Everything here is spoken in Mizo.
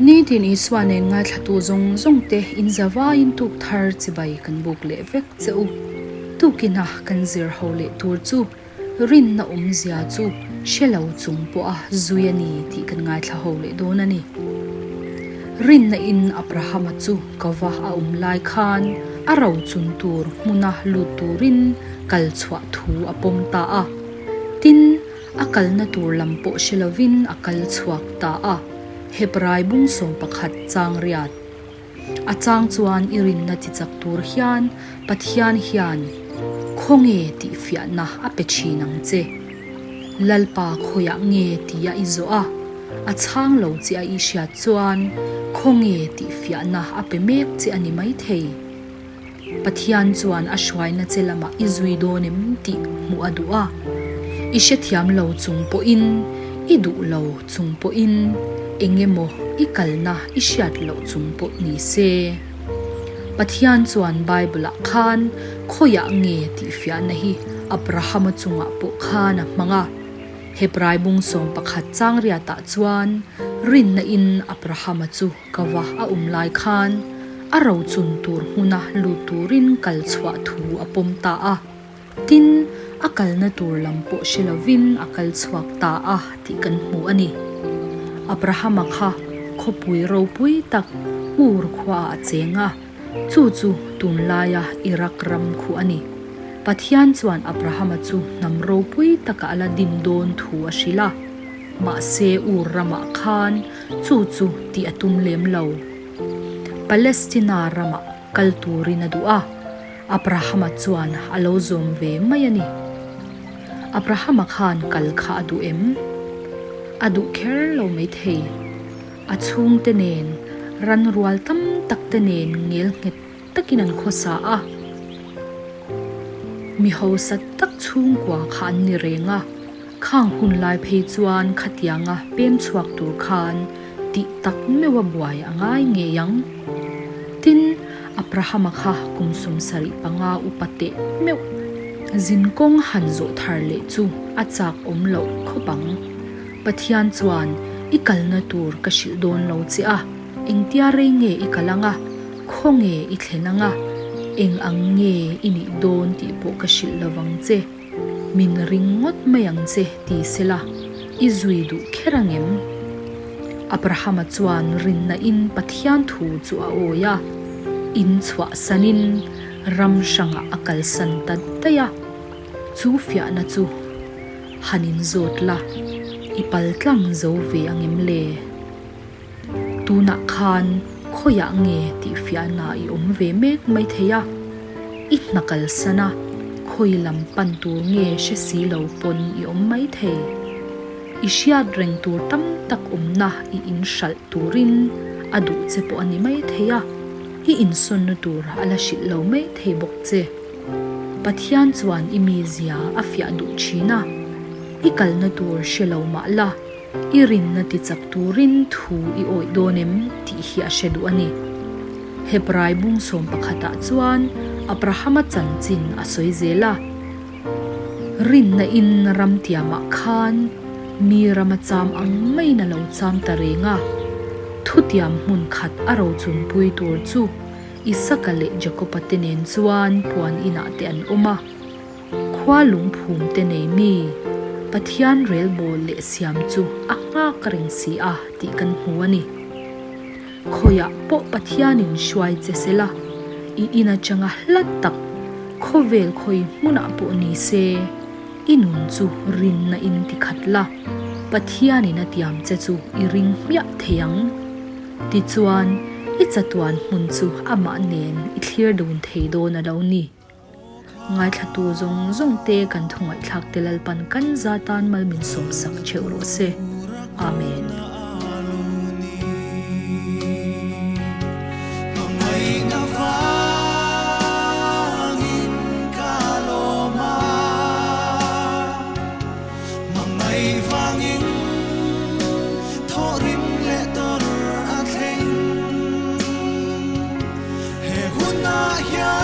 Nitin Isua nen ngaithlatu zawng zawng te in zavaiin tuk thar chibai kan buk leh vek che u. Tukina kan zir ho leh tur chu rinna awmzia chu hre lo chung pawha zui a ni tih kan ngaithla ho leh dawn a ni. Rinna in Abrahama chu kava a awm lai khan a rochun tur hmuna lut turin kal chhuah thu a pawm ta a. Tin, a kalna tur lam pawh hre lovin a kal chhuak ta a. Hebrai bung 11 chang riat. A chang chuan i rinna tichak tur hian Pathian hian khawnge tih fiahna a pe thin ang che. Lalpa khawiah nge tia i zawh a, a chhang lo che a i hriat chuan khawnge tih fiahna a pe mek che a ni maithei. Pathian chuan a hruaina che lamah i zui dawn em tih hmuh a duh a. I hrethiam lo chung pawhin, i duh lo chung pawhin, eng emaw i kalna i hriat loh chung pawh ni se. Pathian chuan Bible-ah khan khawiah nge tih fiahna hi Abrahama chungah pawh khan a hmang a. Hebrai bung 11 chang riatah chuan rinna in Abrahama chu Ka va a awm lai khan a rochun tur hmuna lut turin kal chhuah thu a pawm ta a. Tin, a kalna tur lam pawh hre lovin a kal chhuak ta a tih kan hmu a ni. Abrahama kha khawpui ropui tak Ur khuaah a cheng a, chu chu tunlaia Iraq ram khu a ni. Pathian chuan Abrahama chu hnam ropui takah a la din dawn thu a hrilh a. Mahse Ur ramah khan Chu chu tih a tum lem lo. Palestina ramah kal turin a duh a, Abrahama chuan a lo zawm ve mai a ni. Abrahama khan kal kha a duh em? A duh kher lo maithei. A chhungte nen, ran rual tam tak te nen ngel nghet takin an khawsa a. Mi hausa tak chhungkua kha an ni reng a, khang hun lai phei chuan khatianga pem chhuak tur khan tih tak meuh a buai a ngai ngei ang. Tin, Abrahama kha kum 75 upa teh meuh zinkawng han zawh thar leh chu a chak awm loh khawp ang. Pathian chuan i kalna tur ka hrilh dawn lo che a. Engtia rei nge i kal anga, khaw nge i thlen anga, eng ang nge i nih dawn tih pawh ka hrilh lo vang che. Min ring ngawt mai ang che ti sela, i zui duh kher angem? Abrahama chuan rinna in Pathian thu chu a awi a, in chhuahsanin ram hrangah a kalsan ta daih a. Chu fiahna chu han inzawt la, i paltlang zo ve angem le? Tunah khan khawiah nge tih fiahna i awm ve mek mai thei a, i hna kalsan a, khawi lam pan tur nge hre si lo pawn i awm mai thei. I hriat reng tur tam tak awmna i inhralh turin a duh che pawh a ni mai thei a, i insawnna tur a la hrilh lo mai thei bawk che. Pathian chuan i mizia a fiah duh thin a, i kalna tur hre lo mah la, I rinna tichak turin thu i awih dawn em tih hi a hre duh a ni. Hebrai bung 11 ah chuan Abrahama chanchin a sawi zel a. Rinna in ram tiamah khan mi rama cham ang maiin a lo cham ta reng a. Thutiam hmun khat a rochunpui tur chu Isaka leh Jakoba te nen chuan puan inah te an awm a. Khua lungphum te nei mi, Pathian relbawl leh siam chu a nghak reng si a tih kan hmu a ni. Khawiah pawh Pathianin hruai che se la, i in atanga hla tak khawvel khawi hmunah pawh ni se, i nun chu rinna in ti khat la, Pathianin a tiam che chu i ring hmiah thei ang. Tichuan, i chatuan hmun chu amah nen i thlir dun thei dawn a lo ni. Ngaithlatu zawng zawng te kan thu ngaihthlak te Lalpan kan za tan mal min sawmsak theuh rawh se. Amen. He hunah hian.